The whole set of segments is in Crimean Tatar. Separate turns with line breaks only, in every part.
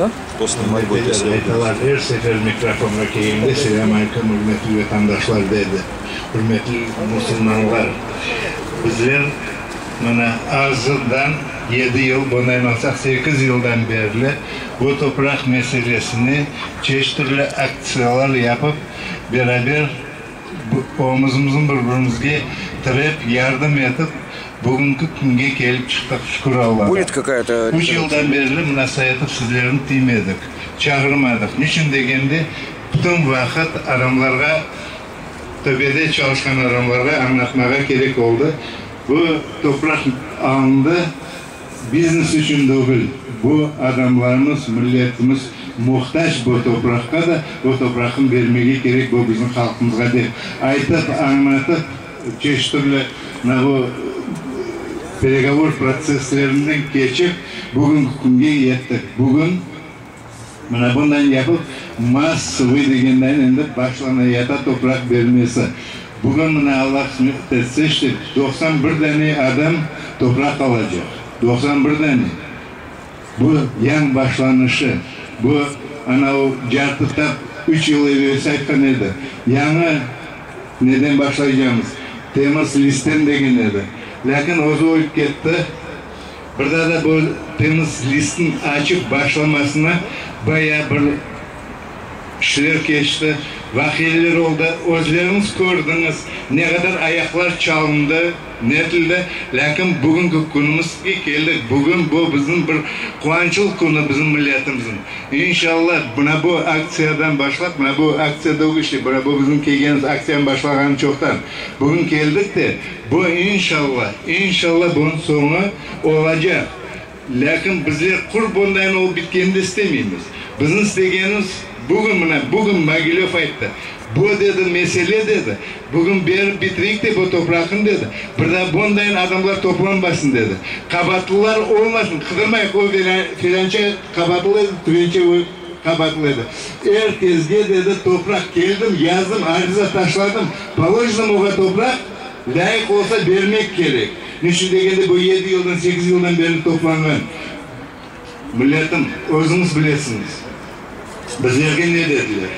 Кто снимать будет, если я уйду?
Aytalar, er sefer mikrofonğa kelgende, Selâm aleyküm, ürmetli vetandaşlar, dedi. Ürmetli musulmanlar, bizler mına azından 7 yıl, bundan alsaq 8 yıldan berli bu topraq meselesini çeşit türlü aktsiyalar yapıp, beraber omuzımıznı bir-birimizge tirep, yardım etip, bugünki künge kelip çıqtıq, şükür Allağa.
Будет какая-то
3 yıldan berli mına etip sizlerni tiymedik, çağırmadıq. Niçün degende, bütün vaqıt adamlarğa, töpede çalışqan adamlarğa añlatmağa kerek oldı. Bu topraq alındı biznes içün degil. Bu adamlarımız, milletimiz muhtac bu topraqqa da, bu topraqnı bermege kerek bu bizim halqımızğa dep aytıp, añlatıp, çeşit türlü bu переговор protsesslerinden keçip, bugünki künge yettik. Bugün mına bundan yapıp, massovый degenden endi başlanayata topraq bermesi. Bugün mına Allah qısmet etse, işte 91 dane adam topraq alacaq. 91 dane. Bu yañı başlanışı. Bu anav cartı 3 yıl evelsi aytqan edi. Yañı neden başlaycaqmız? Temiz listten degen edi. Lâkin özü ölip ketti. Bir daa da bu temiz listniñ açıp başlamasına bayağı bir işler keçti, vaqialar oldı. Özleriñiz kördiñiz, ne qadar ayaqlar çalındı, netildi. Lâkin bugünki künümizge keldik. Bugün bu bizim bir quvançlı künü bizim milletimizniñ. İnşallah, mına bu aktsiyadan başlap, mına bu aktsiya degil işte, mına bu bizim kelgenimiz aktsiyanı başlağanı çoqtan. Bugün keldik de, bu inşallah, inşallah bunıñ soñu olacaq. Lâkin bizler qur bundayın olıp bitkenini istemeymiz. Bizim istegenimiz bugün mına, bugün Mogilöv ayttı. Bu dedi, mesele dedi. Bugün berip bitireyik de bu topraqnı dedi. Bir daa bundayın adamlar toplanmasın dedi. Qabaatlılar olmasın, qıdırmayıq, o felânça qabaatlı edi, tüvençe qabaatlı edi. Er kesge dedi, topraq keldim, yazdım, ariza taşladım. Положено oña topraq, lâyıq olsa bermek kerek. Niçün degende bu 7 yıldan, 8 yıldan beri toplanğan. Milletim, özüñiz bilesiñiz. Bizlerge ne dediler?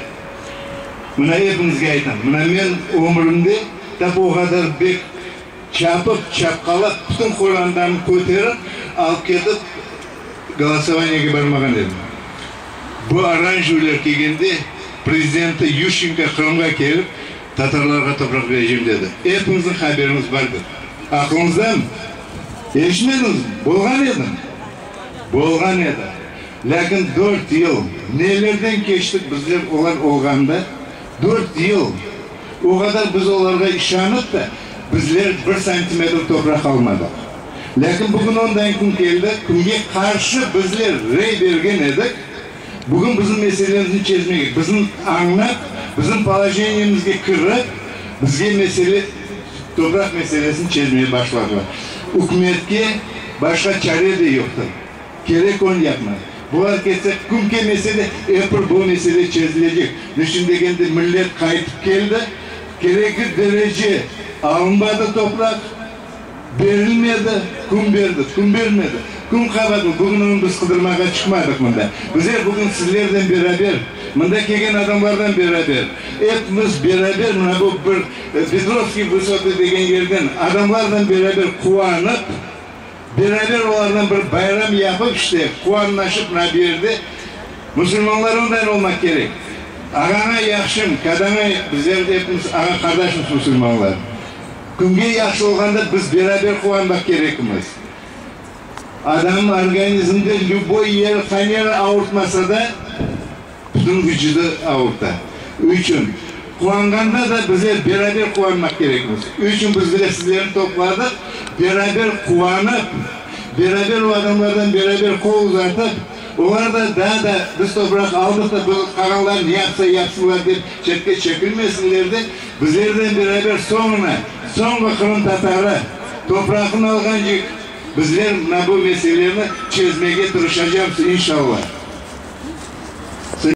Mına epiñizge aytam. Mına men ömrümde tap o qadar bek çapıp, çapqalap, bütün qorantamnı köterip, alıp ketip, голосование ge barmağan edim. Bu oranjevler kelgende, prezidenti Yuşçenko Qırımğa kelip, tatarlarğa topraq berecem dedi. Epiñizniñ haberiñiz bardır. Aqlıñızdamı? Eşitmediñizmi? Bolğan edi. Bolğan edi. Lâkin 4 yıl nelerden keçtik bizler olar olğanda, 4 yıl o qadar biz olarğa işanıp da, bizler 1 santimetr topraq almadıq. Lâkin bugün ondan kün keldi, kimge qarşı bizler rey bergen edik, bugün bizim meselemizni çezmege, bizim añlap, bizim положение mizge kirip, bizge mesele, topraq meselesini çezmege başladılar. Ükümetke başqa çare de yoqtır. Kerek onı yapmaq. Bular ketse, kim kelmese de, epir bu mesele çezilecek. Niçün degende millet qaytıp keldi, kerekli derece alınmadı topraq, berilmedi, kim berdi, kim bermedi, kim qabaatlı, bugün onı biz qıdırmağa çıqmadıq mında. Bizler bugün sizlerden beraber, mında kelgen adamlardan beraber, epimiz beraber mına bu bir Petrovskiy высоты degen yerden adamlardan beraber quvanıp, beraber olardan bir bayram yapıp işte, quvanlaşıp mına bu yerde musulmanlar ondan olmaq kerek. Ağaña yahşım, kadaña bizler epimiz ağa qardaşmız musulmanlar. Kimge yahşı olğanda biz beraber quvanmaq kerekmiz. Adam organizmde любой yer qaneri avurtmasa da, bütün vucudı avurta. İçün quvanğanda da bizler beraber quvanmaq kerekmiz. İçün biz bile sizlerni topladıq, beraber quvanıp, beraber o adamlardan beraber qol uzatıp, olar da daa da biz topraq aldıq da bu qalğanlar ne yapsa yapsınlar dep çetke çekilmesinler de, bizlerden beraber soñuna, soñki qırımtatarı toprağını alğancıq bizler mına bu meseleni çezmege tırışacaqmız inşallah.